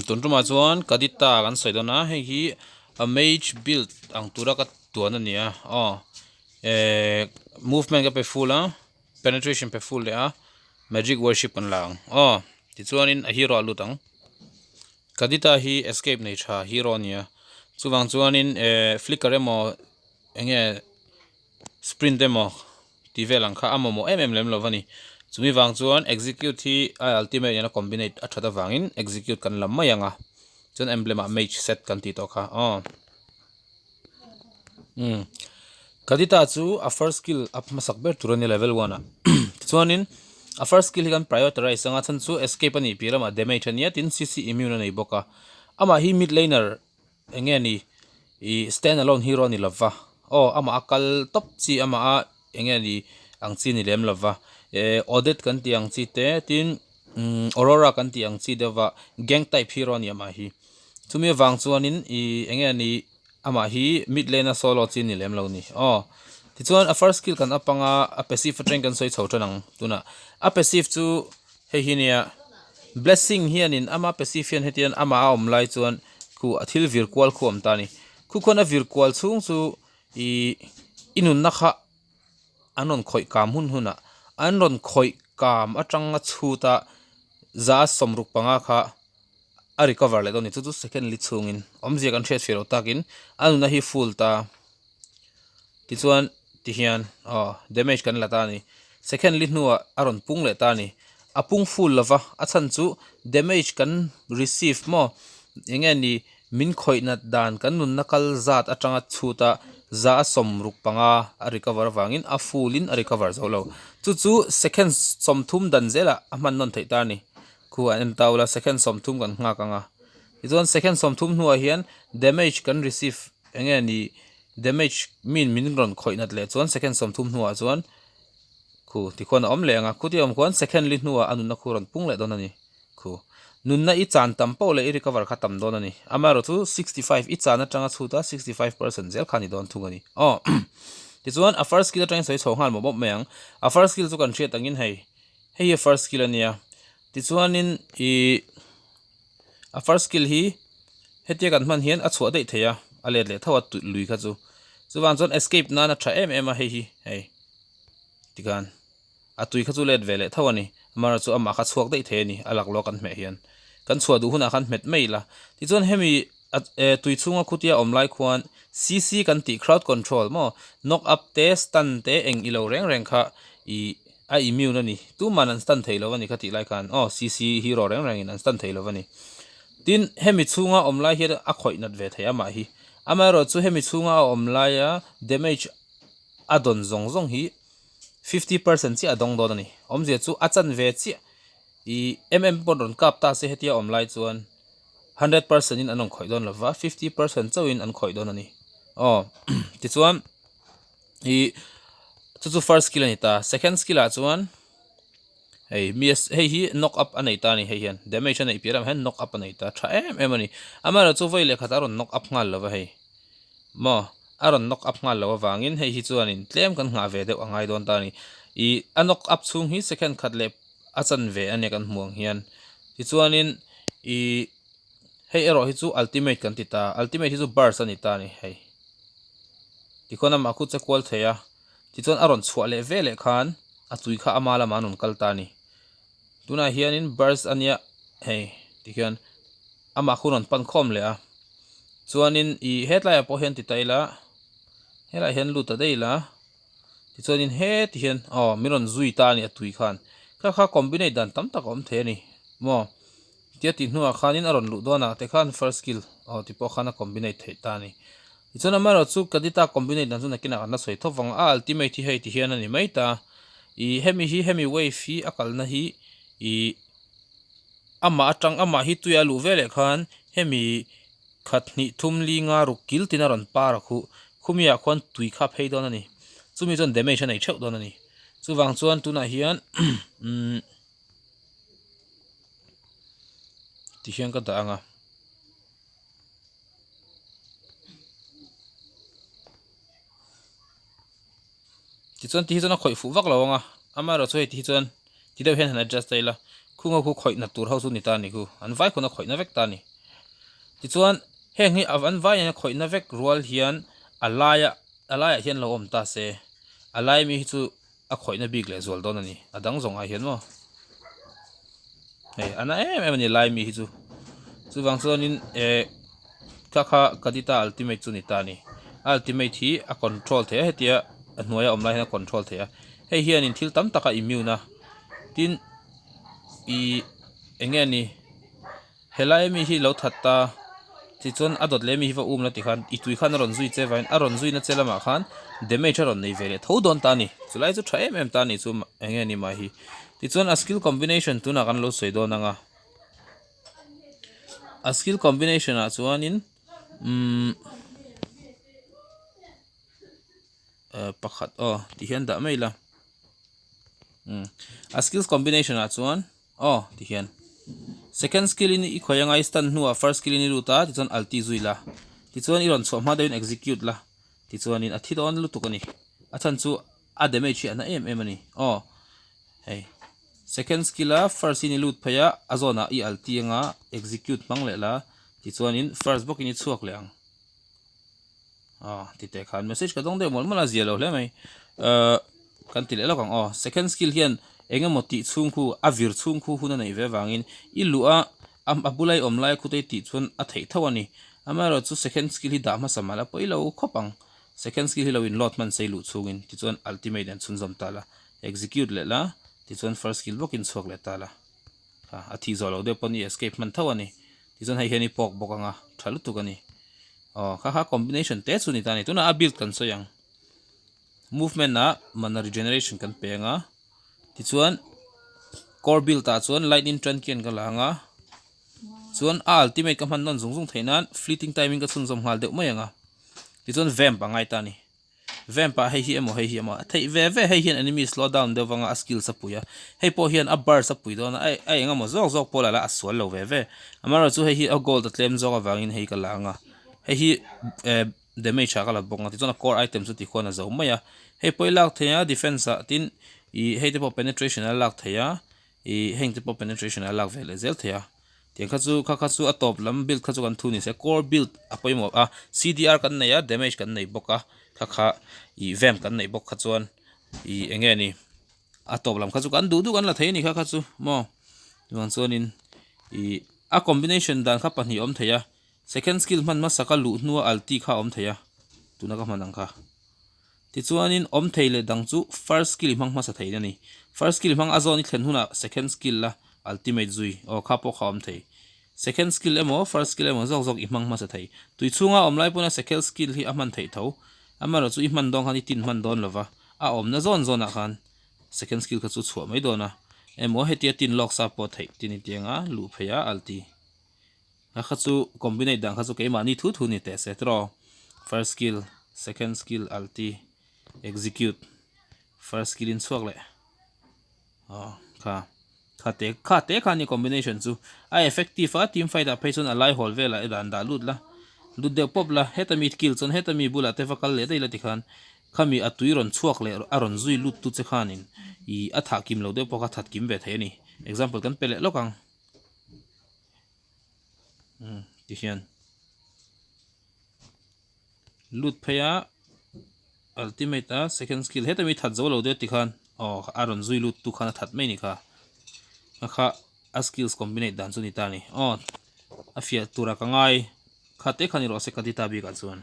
Tun tumah chuan Kadita kan sawi dawn a, hei hi a mage build ang tura ka tuan a ni a, aw eh movement ka pe full a, penetration pe full leh a, magic worship kan la ang aw tichuanin a hero a lut ang. Kadita hi escape nei tha hero a ni a, chuvang chuanin eh flicker emaw eng nge sprint emaw tih vel ang kha a mamawh em em lem lo a ni. Chumi vang chuan execute hi a ultimate nena combinate a that avangin execute kan lam mai ang a, chuan emblem ah mage set kan tih tawh kha aw. Umm Kadita chu a first skill a hmasak ber tur a ni level one ah tichuanin a first skill hi kan prioritize anga chhan chu escape a nih piah lamah damage a nia tin cc immune a nei bawk a, amah hi mid laner Eng nge ni ih stand alone hero a ni lova aw amah a kal tawp chi amah a eng nge ni ang chi a ni lem lova eh Odette kan tih ang chi te tin umm Aurora kan tih ang chi deuh va gang type hero a ni amah hi chumi avang chuanin ih eng nge ni amah hi mid lane a solo chi a ni lem lo a ni aw tichuan a first skill kan up anga a passive atangin kan sawi chho tan ang tunah a passive chu. Hei hi nia Blessing hianin ama passive hian hetian amah a awm lai chuan khu a thil vir kual khu a awm ta a ni. Khu khuan a vir kual chhung chu ih i nunna kha an rawn khawih kam hun hunah an rawn khawih kam atanga chhut a za 65 kha a recover leh dawn a ni. Chu chu second li chhungin awmzia kan hriat fir loh takin a nunna hi full ta. Tichuan tihian aw damage kan la ta a ni. Second li hnuah a rawn pung leh ta a ni. A pung full lova a chhan chu damage kan receive maw eng nge ni min khawih nat dan kan nunna kal zat atanga chhut a 165 a recover avangin a full in a recover zo lo. Chu chu second 30 dan zelah a hman nawn theih ta a ni. Khu an en ta ula second 30 kan nghak ang a. Tichuan second 30 hnuah hian damage kan receive eng nge ni damage min min rawn khawih nat leh chuan second 30 hnuah chuan khu tikhuan a awm leh ang a, khuti awm khuan second li hnuah a nunna khu rawn pung leh dawn a ni khu. Nunna i chan tam poh leh i recover kha tam dawn a ni. Amaherawh chu 65 i chan atanga chhut a 65% zel kha a ni dawn thung a ni. Aw tichuan a first skill atangin sawi chho nghal mawp mawp mai ang. A first skill chu kan hriat angin hei hei hi a first skill a nia tichuanin ih A first skill hi hetia kan hman hian a chhuah daih thei a, a let leh tho a lui kha chu. Chuvang chuan escape nan a tha em em a hei hi hei tikhan a tui kha chu let ve leh tho a ni. Amaherawhchu chu amah kha chhuak daih thei a ni a laklawh kan hmeh hian. Kan chhuah duh hunah khan hmet mai ila. Tichuan hemi tui chhunga khutia awm lai khuan CC kan tih crowd control maw knock up te stun te eng ilo reng reng kha ih A immune a ni. Tuman an stun thei lo a ni kha tih lai khan aw CC hero reng rengin an stun thei lo a ni. Tin, hemi chhunga awm lai hian a khawih nat ve thei amah hi. Amaherawhchu hemi chhunga a awm laia damage a dawn zawng zawng hi 50% chiah a dawng dawn a ni. Awmzia chu a chan ve chiah i MM pawn rawn kap ta se hetia awm lai chuan 100% in an rawn khawih dawn lova, 50% chauhin an khawih dawn a ni. Aw tichuan. Ih chu chu first skill a ni ta second skill ah chuan hei mi hei hi knock up a nei ta a ni hei hian damage a neih piah lamah hian knock up a nei ta tha em em a ni amaherawhchu vawi leh khat a rawn knock up nghal lo va hei maw a rawn knock up nghal lo avangin hei hi chuanin tlem kan nghah ve deuh a ngai dawn ta a ni ih a knock up chhung hi second khat leh a chanve a nia kan hmuh ang hian tichuanin ih hei erawh hi chu ultimate kan ti ta ultimate hi chu burst a ni ta a ni hei. Tikhuan amah khu che kual thei a, tichuan a rawn chhuah leh ve leh khan a tui kha ama lamah an rawn kal ta a ni. Tunah hianin burst a nia hei tikhian amah khu rawn pan khawm leh a, chuanin ih hetlaiah pawh hian ti ta ila helaiah hian lut ta daih ila tichuanin heti hian aw min rawn zui ta a ni a tui khan kha kha combinate dan tam tak a awm thei a ni maw. Tia tih hnuah khanin a rawn luh dawnah te khan first skill aw ti pawh khan a combinate theih ta a ni. Tichuan amaherawhchu Kadita combinate dan chu nakinah kan la sawi thawp vang a, a ultimate hi hei ti hian a ni mai ta. Ih hemi hi hemi wave hi a kalna hi ih amah atang amah hi tuia a luh veleh khan hemi khat hnih thum li nga ruk kil tin a rawn par a khuh. Khumiah khuan tui kha a phei dawn a ni. Chumi chuan damage a nei theuh dawn a ni. Chuvang chuan tunah hian umm. Ti hian ka dah ang a. Tichuan ti hi chuan a khawih fuh vak lo ang a, amaherawhchu hei ti hi chuan ti deuh hian han adjust ta ila, khung ho khu khawih na tur ho chu ni ta a ni khu, an vai khawn a khawih na vek ta a ni. Tichuan heng hi an vai hian a khawihna vek rual hian a laia a laiah hian lo awm ta se a lai mi hi chu a khawihna bik leh zual dawn a ni a dang zawng ah hian maw hei a na em em a ni lai mi hi chu chuvang chuanin eh kha kha Kadita ultimate chu ni ta a ni a ultimate hi a control thei a hetia a hnuaia awm lai hian a control thei a hei hianin thil tam tak a immune a tin ih eng nge ni. Helai ami hi lo that ta tichuan a dawt leh ami hi va um la tikhan i tui khan a rawn zui che vangin a rawn zui na che lamah khan damage a rawn nei ve leh tho dawn ta a ni. Chulai chu tha em em ta a ni chu eng nge ni mai hi. Tichuan a skill combination tunah kan lo sawi dawn ang a. A skill combination ah chuanin umm pakhat aw ti hian dah mai ila umm a skills combination ah chuan. Aw ti hian second skill in i khawi anga i stand hnuah first skill in i lut a tichuan ulti zui la tichuan i rawn chhuah hma deuhin execute la tichuanin a thi dawn lutuk a ni a chhan chu a damage hi a na em em a ni aw hei second skill a first in i lut phei a a zawnah i ulti anga execute hmang leh la tichuanin first bawkin i chhuak leh ang. Aw ti teh khan message ka dawng deuh mawlh mawlh a zia lo hle mai ahh kan ti leh lawk ang aw second skill hian eng emaw tih chhung khu a vir chhung khu hun a neih ve avangin i luh a a bula i awm lai khu te i tih chuan a theih tho a ni amaherawh chu second skill hi dah hmasa mah la pawi lo khawp ang second skill hi lo in load hman sei luh chhungin tichuan ultimate an chhunzawm ta la execute leh la tichuan first skill bawkin chhuak leh ta la kha a thih zawh loh deuh pawn i escape hman tho a ni tichuan hei hian i pawk bawk ang a tha lutuk a ni. Aw kha kha combination te chu ni ta a ni tunah a build kan sawi ang movement ah mana regeneration kan pe ang a tichuan core build ah chuan lightning truncheon ka la ang a chuan a ultimate ka hman nawn zung zung theih nan fleeting timing ka chhunzawm nghal deuh mai ang a tichuan vamp a ngai ta a ni. Vamp ah hei hi emaw hei hi emaw a theih ve ve hei hian enemy slow down deuh vanga a skills a pui a hei pawh hian a burst a pui dawn a a eng emaw zawk zawk pawh la la a sual lo ve ve amaherawh chu hei hi a gold a tlem zawk avangin hei ka la ang a hei hi eh damage ah ka la bawk ang a tichuan a core item chu tikhuan a zo mai a hei pawh i lak thei a defense ah tin ih hei te pawh penetration a lak thei a ih heng te pawh penetration a lak ve leh zel thei a. Tiang kha chu kha kha chu a tawp lam build kha chu kan thu ni se core build a pawimawh a C_D_R kan nei a damage kan nei bawk a kha kha ih vamp kan neih bawk kha chuan ih eng nge ni a tawp lam kha chu kan duh duh kan la thei a ni kha kha chu maw chuvang chuanin ih a combination dan kha pahnih a awm thei a second skill hman hmasa ka luh hnua ulti kha a awm thei a tuna ka hman ang kha. Tichuanin awm thei leh dang chu first skill i hmang hmasa thei a ni. First skill hmang a zawn i thlen hunah second skill la ultimate zui aw kha pawh kha awm thei. Second skill emaw first skill emaw zawk zawk i hmang hmasa thei. Tui chhunga awm lai pawhin a second skill hi a hman theih tho. Amaherawhchu i hman dawn khan i tin hman dawn lova, a awmna zawn zawnah khan second skill kha chu chhuah mai dawn a. Emaw hetia tin lawk sa pawh theih tin i tianga luh phei a ulti. A kha chu combinate dan kha chu keimahni thu thu ni teh se tiraw first skill second skill ulti execute first skill in chhuak leh aw kha kha te kha te kha ni combination chu a effective a team fight ah phei chuan a lai hawl velah i dan dah lut la lut deuh pawp la heta mi kill chuan heta mi bulah te va kal leh daih la tikhan khami a tui rawn chhuak leh a rawn zui lut tu che khanin ih a thah kim lo deuh pawh kha that kim ve thei a ni example kan pe leh lawk ang. Umm ti hian lut phei a ultimate a second skill heta mi that zo lo deuh tikhan aw a rawn zui lut tu khan a that mai ni kha a kha a skills combinate dan chu ni ta a ni aw a fiah tura ka ngai kha te kha ni rawh se ka ti ta bikah chuan.